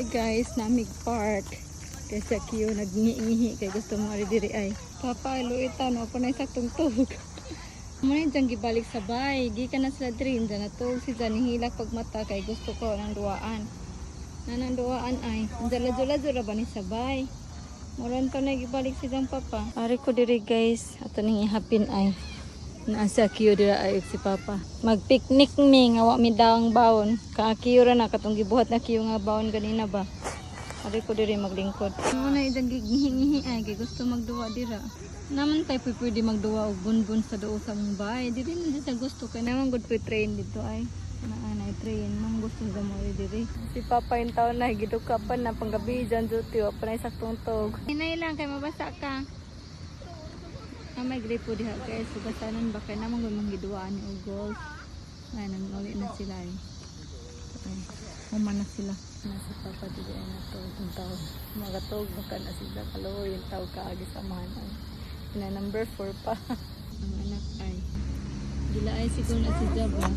Hi guys, namig park. Kay sa Kiyo nagngihi kay gusto mo ari diri ay. Papa, luitan no pa na saktong tug. Mo na diyang gibalik sa bay. Gikan na sila diri dyan natug si Jan hilak pag mata kay gusto ko ng duaan. Nanang duaan ay. Dala-dala ra ba ni sa bay. Moron to na gibalik si Jang papa. Ari ko diri guys, ato ning ihapin ay. Naa sa Akiyo dira ay si papa. Magpiknik mi nga wa mi daang baon. Ka Akiyo ra na katong gibuhat na Akiyo nga baon ganina ba. Ari ko diri maglingkod. Mo na idang gigihingihi ay kay gusto magduwa dira. Naman kay pwede magduwa og bunbun sa duo sa mong bahay. Diri man sa gusto kay naman good po train dito ay. Naa na train mong gusto sa mo diri. Si papa yung taon na giduka pa na panggabi dyan duty wa pa na saktong tog. Hinay lang kay mabasa ka. Ah, may grape po diha guys. Sugasanon ba kay namang gud manggiduaan ni og golf. Ay, nanguli na sila eh. Ay, human na sila. Nasa papa dili ay natog ang tao. Magatog baka na sila kaloy yung tao kaagi sa amahan ay. Na number 4 pa. Ang anak ay. Gilaay siguro na si Jab ba?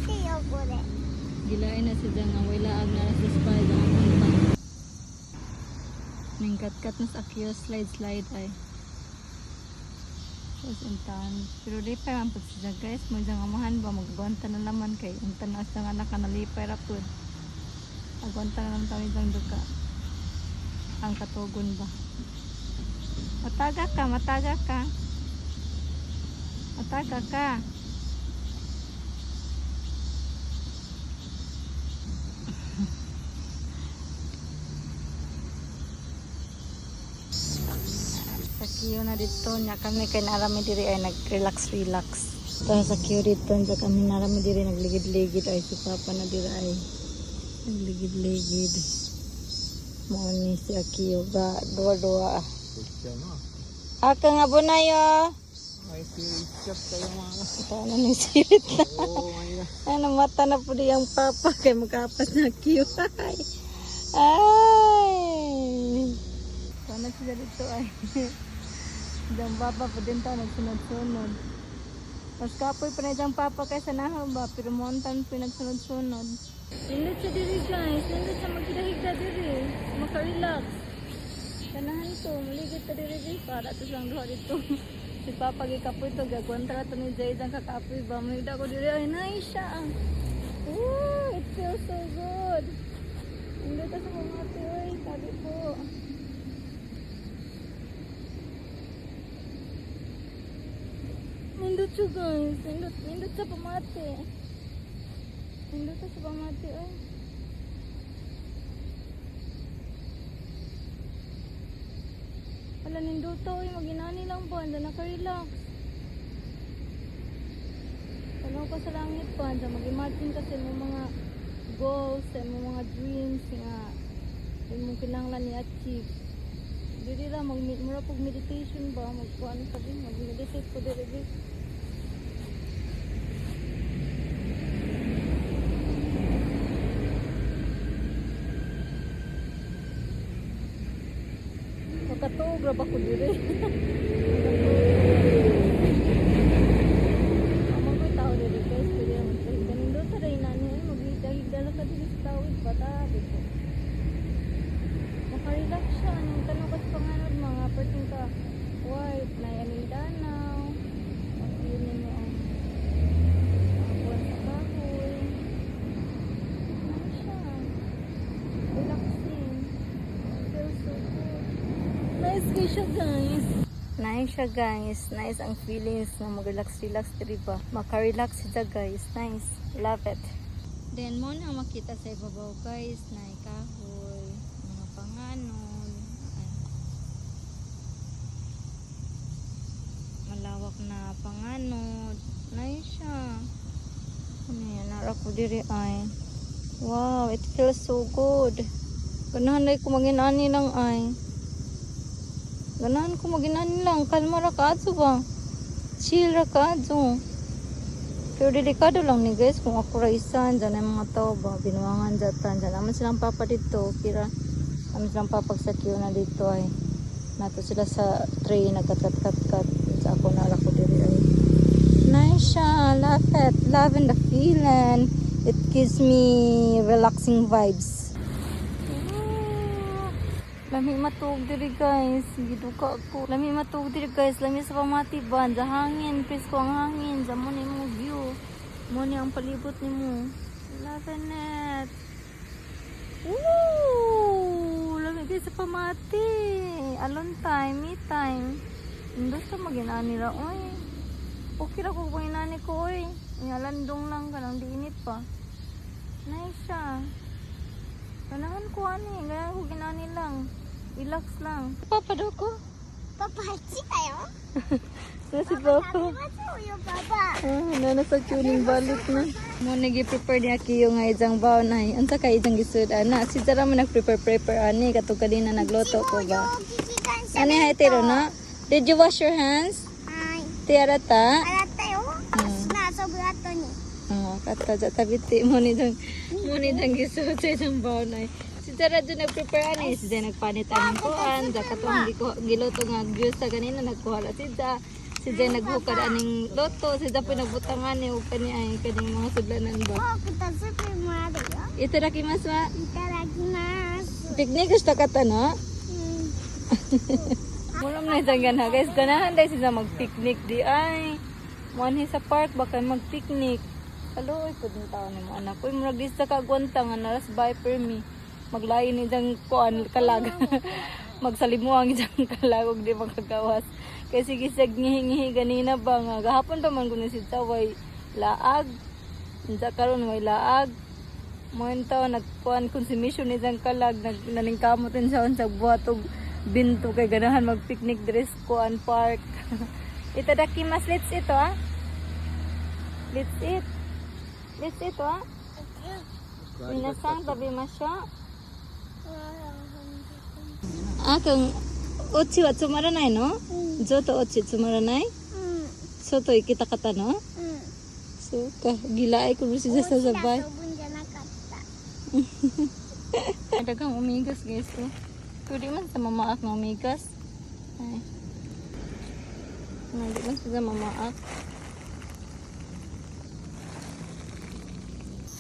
Gilaay na si Jab nga wala ag na sa spa ang akong pa. Ningkat-kat na sa akyo slide slide ay. Tapos untan. Pero lipay man po siya guys. Mo diyang amahan ba maggonta na naman kay untan na sa anak na lipay ra pud. Agwanta na lang tayo diyang duka. Ang katugon ba. Mataga ka, mataga ka. Mataga ka. Sa kiyo na dito nya kami kay narami diri ay nag-relax relax. Ta sa kiyo dito nya kami narami diri nagligid-ligid ay si Papa na diri ay nagligid-ligid. Mao ni si Akiyo ba duwa-duwa. Aka nga bunayo. Ay, sirit tayo mga. Ito na ni sirit na. Oo, may Ano mata na po diyang papa kay makapas na Akiyo. Ay. Ay. Sana sila dito ay. Diyang papa pa din ta nagsunod-sunod. Mas kapoy pa na diyang papa kaysa nahon ba pero montan po nagsunod-sunod. Nindot siya diri guys, nindot siya maghidahigda diri. Maka-relax. Kanahan ko, maligid ta diri diri para to silang duha dito. Si papa gikapoy to, gagwantra to ni Jay diyang kakapoy ba. Mahigda ko diri ay nice siya. Ooh, it feels so good. Nindot ta sa pamati oy, sabi ko. Nindot siya guys. Nindot, nindot sa pamati. Nindot sa pamati ay. Wala ninduto oy, maginani lang ba, anda naka-relax. Tanaw ka sa langit pa, anda mag-imagine ka sa imong mga goals, sa imong mga dreams nga imong kinahanglan i-achieve. Dili ra mag mura pug meditation ba, magkuan ka din, mag-meditate ko diri bi. Makatuog ra ba ko diri? Amang ko tao diri guys, pwede naman sa higda. Nindot ra inani ay maghigda-higda lang ka diri sa tawid ba ta ko. Makarelax siya. Anong tanong ka sa panganod mga person ka white na Mindanao. Mag-view nimo ang mga buwan sa kahoy. Nice siya. Relaxing. Feels so good. Nice kay siya guys. Nice siya guys. Nice ang feelings na mag-relax-relax diri ba. Maka-relax siya guys. Nice. Love it. Then mo na makita sa ibabaw guys na kahoy, mga panganod. Ay. Malawak na panganod. Nice siya. Ano yan? Nara ko diri ay. Wow, it feels so good. Ganahan ay ko maginani lang ay. Ganahan ko maginani lang. Kalma ra ka adto ba? Chill ra ka adto. Pero delikado lang ni guys kung ako ra isa dyan ang mga tao ba binuangan dyan dyan naman silang papa dito kira naman silang papagsakiyo na dito ay nato sila sa tray nagkat kat kat kat sa ako nara ko diri ay. Nice siya. Love it. Loving the feeling. It gives me relaxing vibes. Ooh. Lami matuog diri, guys. Giduka ko. Lami matuog diri, guys. Lami sa pamati ba? Sa hangin. Presko ang hangin. Sa mo ni mo view. Mo ni ang palibot nimo. Loving it. Woo! Lami guys sa pamati. Alone time, me time. Indot ka maginani ra oy. Okay ra ko kung inani ko oy. Ingalandong lang ka nang diinit pa. Nice siya. Ganahan ko ani, ganahan ko ginani lang. Relax lang. Papa daw ko. パパあっちだよ。 Na si パパ Papa. 食べましょうよパパ。 Ah, na nasa tuning balik na. Mo ni gi-prepare niya kiyo nga isang baon ay. Unsa kay isang gisud ana? Si Zara mo nag-prepare prepare ani katong kanina nagluto ko ba. 蒸気機関車 Ani hay tiro na? Did you wash your hands? はーい。 Tiara ta? 洗ったよ。砂遊ぶ後に。 Oh, kata ja tabiti mo ni dang gisud sa isang baon ay. Si Zara dyan nag-prepare ani, si Zara nagpanit aning kuan, ja katong giluto nga gyusa ganina nagkuha ra si Zara. Si Zara naghukad aning loto, si Zara pinagbutang ani og kani ay kaning mga sudlanan ba. フォークとスプーンもあるよ。 Itadakimasu wa. いただきます。 Picnic gusto ka ta no? うん。 Mura man na isang gana guys. Ganahan dahil sila mag-picnic di ay. Muanhi sa park baka mag-picnic. Kaloy pud ng tao ni mo anak. Uy, murag di sa kagwanta nga naras buy per me. Maglain ni diyang kuan kalag. Magsalimuang diyang kalag ug di makagawas. Kay sige sig ngihi-ngihi ganina ba nga gahapon pa man kuno si Taway laag. Unsa karon may laag. Mo taw nagkuan consummation ni diyang kalag nag naningkamot din siya sa buhat og binto kay ganahan mag-picnic dress kuan park. Itadakimasu, let's eat ah. Let's eat. Let's eat ah. Minasang tabimashou. Ah, kung ochi wa tsumaranai no? Joto ochi tsumaranai? うん。 Soto ikitakata no? うん。 So ka gilaay ko siya sa お家で sabay. 遊ぶんじゃなかった。 Daghang umigas guys to. Pwede man sa mamaak nga umigas. Ay. Hindi man sa mamaak.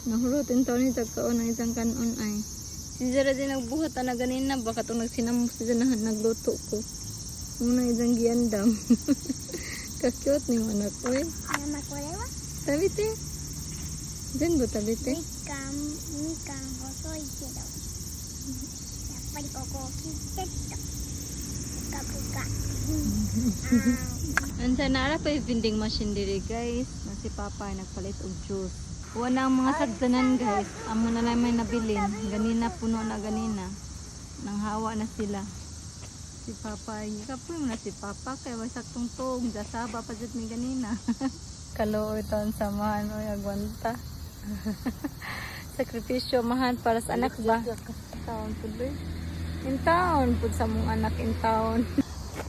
Nahurot in taon ni tagkaon ang isang kanon ay. Si Zara din nagbuhat na ganina baka itong nagsinamo si Zara na nagluto ko. Muna isang giyandam. Ka-cute ni mo anak oy. ママこれは Tabite. Diyan ba tabite? みかん、みかん細いけど。やっぱりここを切ってっと。ぷかぷか。うん。あ Unsa na ara pa yung vending machine diri guys. Na si Papa ay nagpalit og juice. Wala ang mga sagdanan guys. Amo na lang may nabilin. Ganina puno na ganina. Nang hawa na sila. Si Papa ay kapoy mo na si Papa kay way saktong tuog dasaba pa jud mi ganina. Kaluoy taon samahan oy agwanta. Sakripisyo mahan para sa anak ba? Taon pud ba? In town pud sa mong anak in town.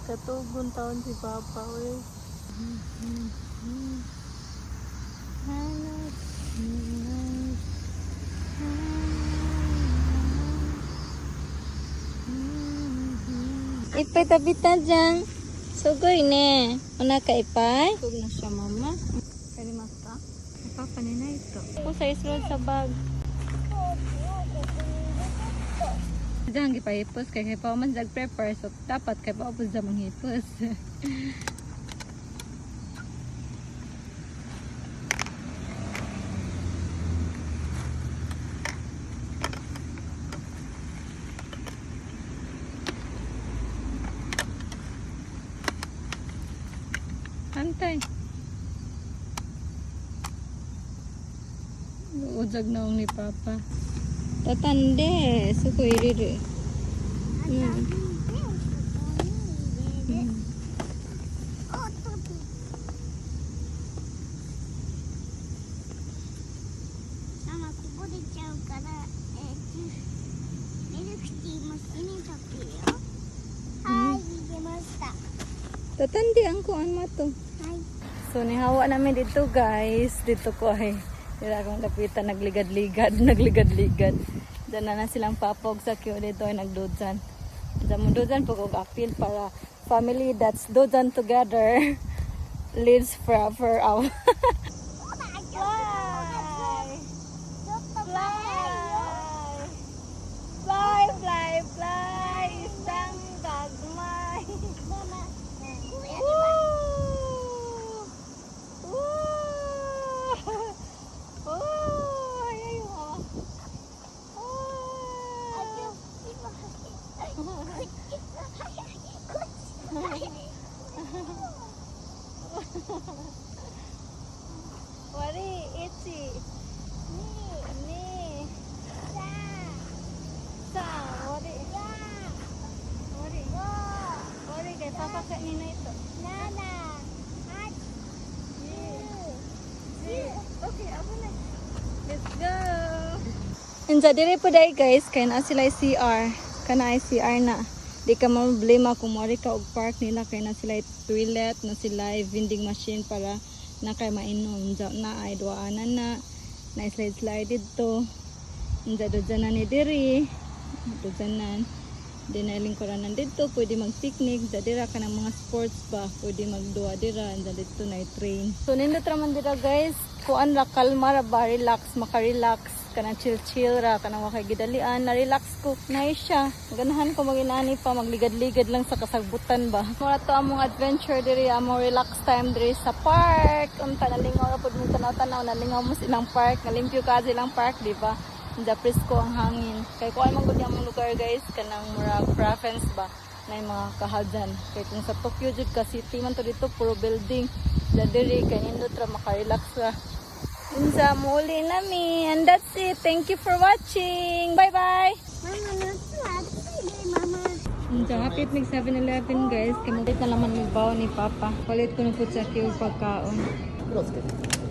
Katugon taon si Papa, oy. Ipay tabita dyan. Sugoy ne. Una ka ipay. Tug na siya, mama. Kaya masta. Papa ni na ito. Ko sa isrod sa bag. ーフォークをここに入れてっと。 Diyan gipahipos kay kay pa man jag prepare so dapat kay pa sa manghipos. Antay. Ujag na ni Papa. Tatande, suko iriri. で、ここに入れる。おっとっと。ママこぼれちゃうから、ミルクティーも閉めとくよ。はい、入れました。 Tatandi ang kuan mo to. はい。 So nihawa namin dito guys. Dito ko ay dito akong lapitan nagligad-ligad, nagligad-ligad. Diyan na na silang papog sa queue dito ay nagdudyan. Diyan mo dudyan pag og appeal para family that's dudyan together lives forever. Out. ほら、ちょっと前よ。 Fly, fly, fly. っち、こっち。 悪い、一、二、二、三、三、悪い、四、悪い、五、悪いkay Papa kanina ito. 七、八、九、十。 Okay, abo na. Let's go! Insa dire po dai, guys, kay naa sila CR. Kana ay CR na. Di ka problema kung moari ka og park nila kay na sila toilet, na sila vending machine para na kay mainom. Unsa na ay duaanan na. Na slide slide didto. Unsa dudyanan ni diri. Dudyanan. Di na lingkuranan didto, pwede mag-picnic, da dira ka ng mga sports ba, pwede magduwa dira, and dito na train. So nindot ra man dira, guys, kuan ra, kalma ra ba, relax, maka-relax, kanang chill-chill ra, kanang wa kay gidalian, na-relax ko, nice siya. Ganahan ko maginani pa, magligad-ligad lang sa kasagbutan ba. Mura to among adventure diri, among relax time diri sa park. Unta nalingaw ra pud mong tanaw-tanaw, nalingaw mo silang park, nalimpyo ka silang park, di ba? Inda presko ang hangin. Kay kuan man gud among lugar, guys, kanang murag province ba na yung mga kahadyan. Kay kung sa Tokyo jud ka city man to dito puro building. Da diri kay nindot ra makarelax ra. Unsa muuli nami and that's it. Thank you for watching. Bye bye. ママ、夏は暑いね、ママ。 Unsa hapit mig 7-Eleven, guys, kay mo na laman mig baon ni Papa. Palit ko na pud sa kiyo pagkaon. 袋つけて。